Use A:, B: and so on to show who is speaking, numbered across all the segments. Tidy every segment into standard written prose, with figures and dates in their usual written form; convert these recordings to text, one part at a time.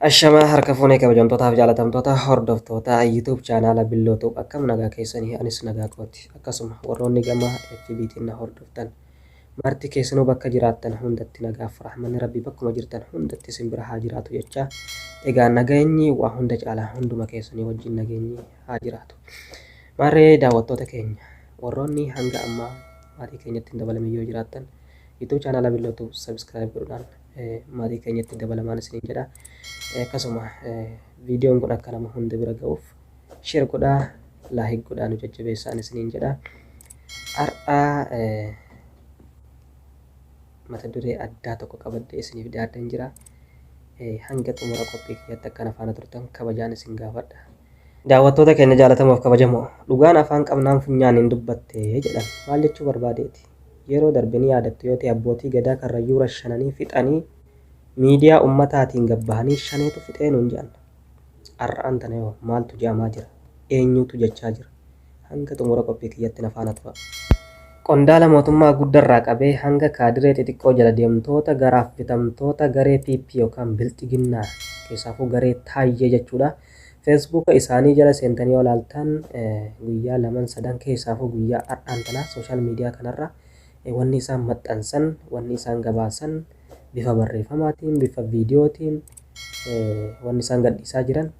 A: Ashamaa harka fuunee kabajamtootaaf jaalatamtoota hordoftoota YouTube chaanaala Billoo Tube, akkam nagaa keessanii? Anis nagaa kooti. Akkasuma warroonni gama FBtiin na hordoftan marti keessanuu bakka jiraattan hundatti nagaaf rahmanni Rabbii bakkuma jirtan hundatti isin bira haa jiraatu jecha. Egaa nageenyi waa hunda caala, hunduma keessanii wajjin nageenyi haa jiraatu. Maarree daawwattoota keenya, warroonni hanga ammaa maatii keenyatti hin dabalamin yoo jiraattan, YouTube chaanaala Billoo Tube subscribe godhuudhaan maatii keenyatti dabalamaan isiniin jedha. Akkasuma viidiyoon kun akka nama hunda bira ga'uuf share godhaa, like godhaa, nu jajjabeessaan isiniin jedha. Har'a mata duree addaa tokko qabadhee isiniif dhiyaadheen jira. Hanga xumura qophii kiyyaatti akkana faana turtan kabajaan isin gaafadha. Daawwattoota keenya jaalatamoof kabajamoo, dhugaan afaan qabnaan funyaaniin dubbatte jedhan. Maal jechuu barbaadeeti? Yeroo darbe ni yaadattu yoo ta'e, abbootii gadaa Karrayyuu rashananii fixanii miidiyaa ummataatiin gabbahanii shaneetu fixee nuun jedhan. Har'aan tana yoo maaltu je'amaa jira? Eenyuutu jechaa jira? Hanga xumura qophii kiyyatti na faana tura. Qondaala mootummaa guddarraa qabee hanga kaadiree xixiqqoo jala deemtoota garaaf bitamtoota garee PP yookaan Bilxiginnaa, keessaafuu garee Taayyee jechuudha. Feesbuuka isaanii jala seentanii yoo ilaaltan, guyyaa laman sadan keessaafuu guyyaa har'aan tanaa social media kanarra wanni isaan maxxansan, wanni isaan gabaasan, bifa barreeffamaatiin, bifa viidiyootiin wanni isaan gadhiisaa jiran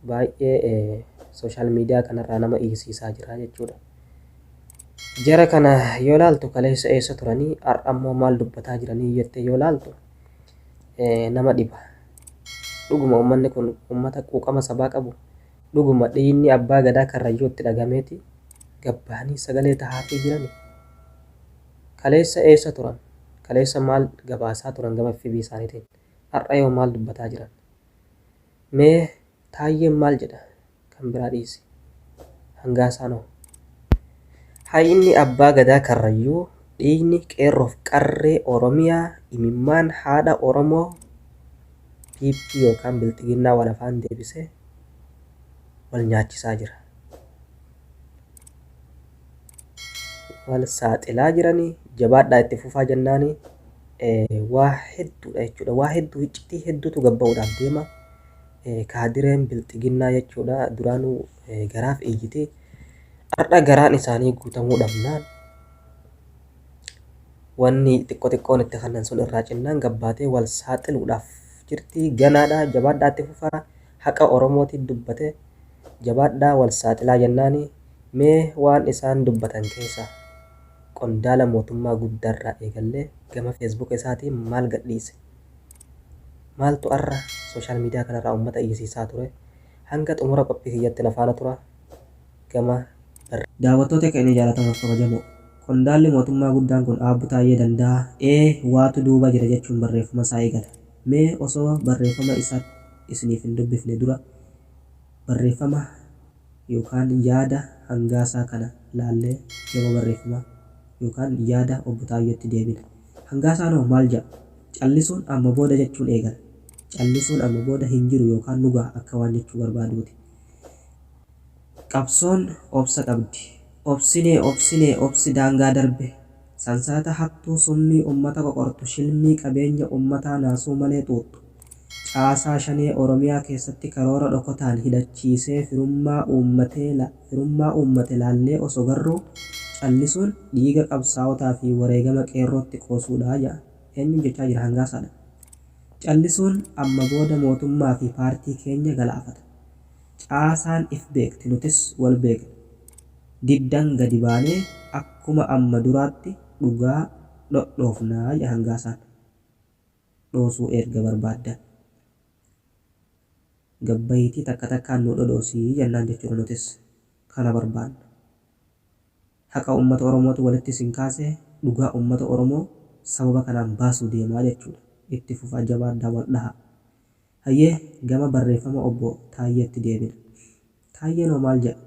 A: baay'ee social media kanarraa nama iyyisiisaa jira jechuudha. Jara kana yoo ilaaltu, kaleessa eessa turanii, har'a ammoo maal dubbataa jiranii jettee yoo ilaaltu nama dhiba. Dhuguma uummanni kun uummata quuqama sabaa qabu, dhuguma dhiigni abbaa gadaa Karrayyuu itti dhagameeti gabbahanii sagalee tahaafii jirani. Kaleessa eessa turan? Kaleessa maal gabaasaa turan gama FB isaaniitiin? Har'a yoo maal dubbataa jiran? Mee Taayyeen maal jedha? Kan biraa dhiisi. Hangaasaan hoo? Hayni abbaa gadaa Karrayyuu, dhiigni qeerroof qarree Oromiyaa, imimmaan haadha Oromoo PP yookaan Bilxiginnaa wal afaan deebisee wal nyaachisaa jira. Wal saaxilaa jiranii, jabaadhaa itti fufaa jennaani waa hedduudha jechuudha. Waa hedduu, iccitii hedduutu gabba'uudhaaf deema. Kaadireen Bilxiginnaa jechuudha duraanuu garaaf iyyiti. Har'a garaan isaanii guutamuu dhabnaan, wanni xiqqoo xiqqoon itti kennan sun irraa cinnaan gabbaatee wal saaxiluudhaaf jirti. Ganaadha, jabaadhaa itti fufaa, haqa Oromootiin dubbate, jabaadhaa wal saaxilaa jennaani. Mee waan isaan dubbatan keessa qondaala mootummaa guddaarraa eegallee gama feesbuuka isaatiin maal gadhiise? Maaltu har'a social media kanarraa uummata iyyisiisaa ture? Hanga xumura qophii kiyyatti na faana tura. Gama Daawwattoota keenya jaalatamuuf kabajamoo, qondaalli mootummaa guddaan kun Aabbu Taayyee Danda'aa ee waatu duuba jira jechuun barreeffama isaa eegala. Mee osoo barreeffama isa isiniif hin dubbifne dura barreeffama yookaan yaada Hangaasaa kana laallee gama barreeffama yookaan yaada Obbo Taayyeetti deebina. Hangaasaan hoo maal ja'a? Callisuun amma booda jechuun eegala. Callisuun amma booda hin jiru yookaan nu gaha akka waan jechuu barbaaduuti. Qabsoon obsa qabdi. Obsinee obsinee obsi daangaa darbe. Sansalata hattuu summii ummata qoqortu, shilmii qabeenya ummataa naasuu malee xuuxxu. Caasaa shanee Oromiyaa keessatti karoora dhokotaan hidhachiisee firummaa uummatee firummaa uummate laallee osoo garruu callisuun dhiiga qabsaa'otaa fi wareegama qeerrootti qoosuudha ja'a. Eenyuun jechaa jira? Hangaasaadha. Callisuun amma booda mootummaa fi paartii keenya galaafata. Caasaan if beekti, nutis wal beekna. Diddan gadi baanee akkuma amma duraatti dhugaa dhodhoofna jedha Hangaasaan. Dhoosuu erga barbaaddan, gabbayiitii takka takkaan nu dhodhoosii jennaan jechuudha, nutis kana barbaanna. Haqa uummata Oromootu walitti isin kaase, dhugaa uummata Oromoo sababa kanaan baasuu deemaa jechuudha. Itti fufaa, jabaadhaa, wal dhahaa. Hayyee, gama barreeffama obbo Taayyeetti deebina. Taayyeen hoo maal jedha?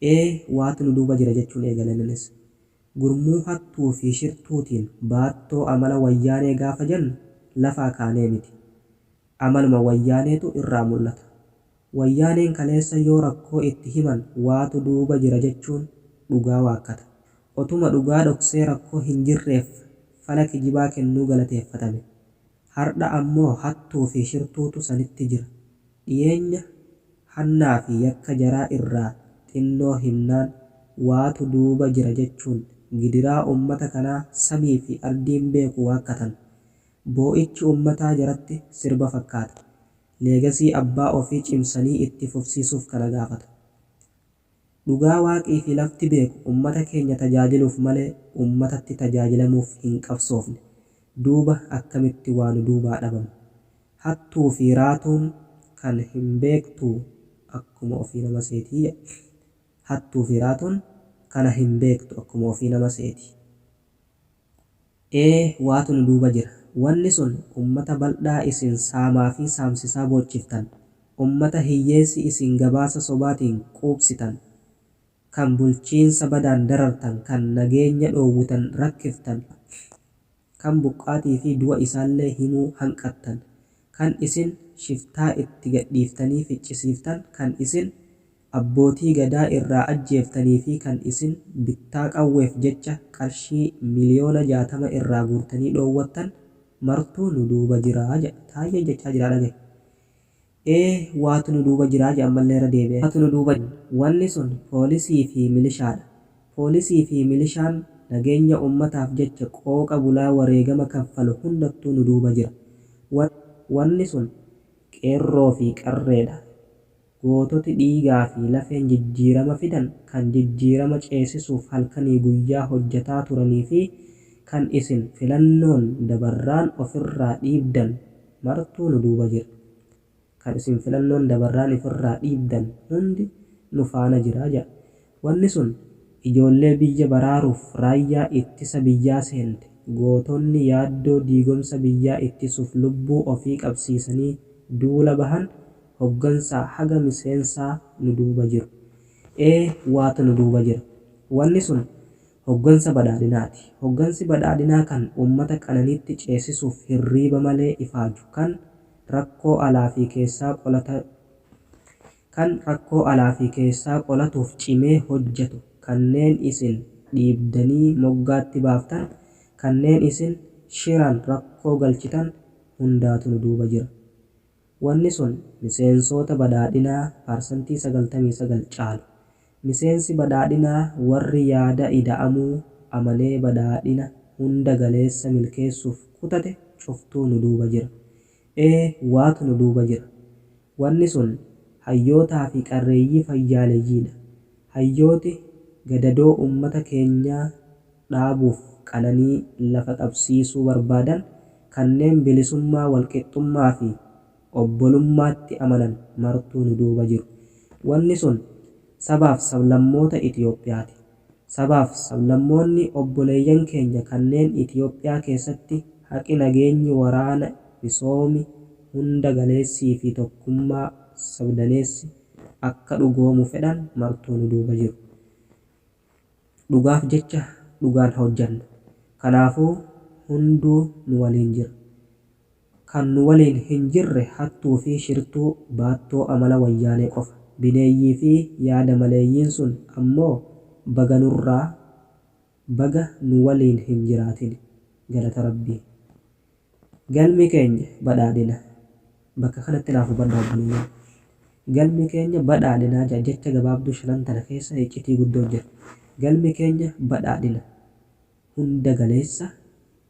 A: Ee waatu nu duuba jira jechuun eegale innis. Gurmuu hattuu fi shirtuutiin baattoo amala Wayyaanee gaafa jennu lafaa kaanee miti. Amaluma Wayyaaneetu irraa mul'ata. Wayyaaneen kaleessa yoo rakkoo itti himan waatu duuba jira jechuun dhugaa waakkata. Otuma dhugaa dhoksee rakkoo hin jirreef fala kijibaa kennuu galateeffatame.
B: Hardha ammoo hattuu fi shirtuutu sanitti jira. Dhiyeenya hannaa fi yakka jaraa irraa xinnoo himnaan waatu duuba jira jechuun gidiraa ummata kanaa samii fi ardiin beeku waakkatan. Boo'ichi ummataa jaratti sirba fakkaata. Leegasii abbaa ofii cimsanii itti fufsiisuuf kana gaafata. Dhugaa waaqii fi lafti beeku ummata keenya tajaajiluuf malee ummatatti tajaajilamuuf hin qabsoofne. Duuba akkamitti waa nu duubaa dhabama? Hattuu fi raatuun kan hin beektuu akkuma ofii nama seetii jedha. Hattuu fi raatuun kana hin beektu akkuma ofii nama seeti. Ee waatu nu duuba jira. Wanni sun ummata baldhaa isin saamaa fi saamsisaa boochiftan, ummata hiyyeessi isin gabaasa sobaatiin quubsitan, kan bulchiinsa badaan darartan, kan nageenya dhoowwitan rakkiftan, kan buqqaatii fi du'a isaallee himuu hanqattan, kan isin shiftaa itti gadhiiftanii ficcisiiftan, kan isin abbootii Gadaa irraa ajjeeftanii fi kan isin bittaa qawweef jecha qarshii miliyoona 60 irraa guurtanii dhoowwattan martuu nu duuba jira jedha. Taayyeen jechaa jira dhagahi. Ee waatu nu duuba jira jedha ammallee irra deebi'ee. Waatu nu duuba Wanni sun poolisii fi milishaadha. Poolisii fi milishaan nageenya ummataaf jecha qooqa bulaa wareegama kaffalu hundattuu nu duuba jira. Wanni sun qeerroo fi qarreedha. Goototi dhiigaa fi lafeen jijjiirama fidan, kan jijjiirama ceesisuuf halkanii guyyaa hojjataa turanii fi kan isin filannoon dabarraan ofirraa dhiibdan martuu nu duuba jira. Kan isin filannoon dabarraan ifirraa dhiibdan hundi nu faana jira jedha. Wanni sun ijoollee biyya baraaruuf raayyaa ittisa biyyaa seente, gootonni yaaddoo diigomsa biyyaa ittisuuf lubbuu ofii qabsiisanii duula bahan hoggansaa haga miseensaa nu duuba jiru. Ee waatu nu duuba jira. Wanni sun hoggansa badhaadhinaati. Hoggansi badhaadhinaa kan ummata qananiitti ceesisuuf hirriiba malee ifaaju, kan rakkoo alaa fi keessaa qolata kan rakkoo alaa fi keessaa qolatuuf cimee hojjatu, kanneen isin dhiibdanii moggaatti baaftan, kanneen isin shiraan rakkoo galchitan hundaatu nu duuba jira. Wanni sun miseensoota badhaadhinaa parsantii 99 caalu. Miseensi badhaadhinaa warri yaada ida'amuu amanee badhaadhina hunda galeessa milkeessuuf kutate cuftuu nu duuba jira. Ee waatu nu duuba jira. Wanni sun hayyootaa fi qarreeyyii fayyaaleyyiidha. Hayyooti gadadoo ummata keenyaa dhaabuuf qananii lafa qabsiisuu barbaadan, kanneen bilisummaa, walqixxummaa fi obbolummaatti amanan martuu nu duuba jiru. Wanni sun sabaaf sablammoota Itiyoophiyaati. Sabaaf sablammoonni obboleeyyan keenya kanneen Itiyoophiyaa keessatti haqi nageenyi waraana misoomi hunda galeessii fi tokkummaa sabdaneessi akka dhugoomu fedhan martuu nu duuba jiru. Dhugaaf jecha dhugaan hojjanna. Kanaafuu hunduu nu waliin jira. Kan nu waliin hin jirre hattuu fi shirtuu baattoo amala wayyaanee qofa. Bineeyyii fi yaada maleeyyiin sun ammoo baga nurraa baga nu waliin hin jiraatini. Galata Rabbii. Galmi keenya badhaadhina. Bakka kanatti naaf hubadhaa obboleeyyan. Galmi keenya badhaadhinaa jedha jecha gabaabduu shanan tana keessa iccitii guddoo jira. Galmi keenya badhaadhina. Hunda galeessa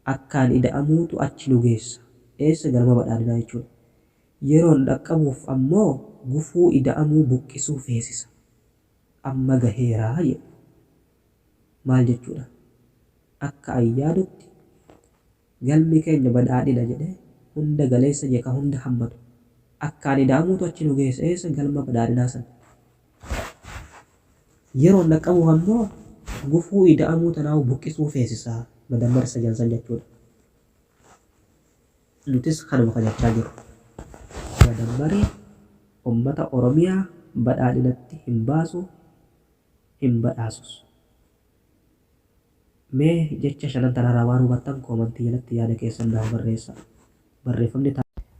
B: akkaan ida'amuutu achi nu geessa. Eessa galma badhaadhinaa jechuudha. Yeroon dhaqqabuuf ammoo gufuu ida'amuu buqqisuu feesisa. Amma gaheera jedhu. Maal jechuudha? Akka an yaadutti galmi keenya badhaadhina jedhee hunda galeessa jee ka hunda hammatu. Akkaan ida'amuutu achi nu geessa. Eessa galma badhaadhinaa san. Yeroon dhaqqabuuf ammoo gufuu ida'amuu tanaahu buqqisuu feesisa. Madammar isa jedhan san jechuudha. Nutis kanuma ka jechaa jirru. Madammariin ummata Oromiyaa badhaadhinatti hin baasu, hin badhaasus. Mee jecha shanan tanarraa waan hubattan koomantii jalatti yaada keessan naaf barreessaa. Barreeffamni.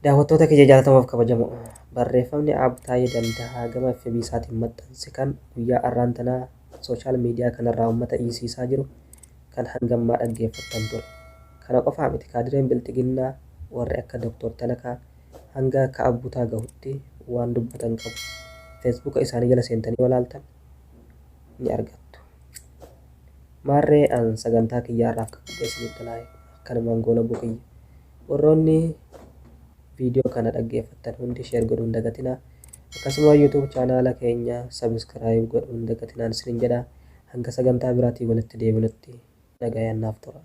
A: Daawwattoota kiyya jaalatamoo fi kabajamoo, barreeffamni Aab Taayyee Dandahaa gama fb isaatiin maxxanse kan guyyaa arraan tanaa social media kanarraa ummata iyyisiisaa jiru kan hanga ammaa dhaggeeffattan ture. Kana qofaa miti kaadireen Bilxiginnaa Warri akka Doktor Tanakaa hanga Ka'ab Butaa gahutti waan dubbatan qabu. Feesbuuka isaanii jala seentanii yoo laaltan ni argattu. Maarree an sagantaa kiyya har'aaf qabadhee isiniif dhalaa'e akkanumaan goolabuu kiyya. Warroonni viidiyoo kana dhaggeeffattan hundi share godhuu hin dagatinaa. Akkasuma YouTube chaanaala keenya subscribe godhuu hin dagatinaan isinin jedha. Hanga sagantaa biraatiin walitti deebinutti nagayaan naaf tura.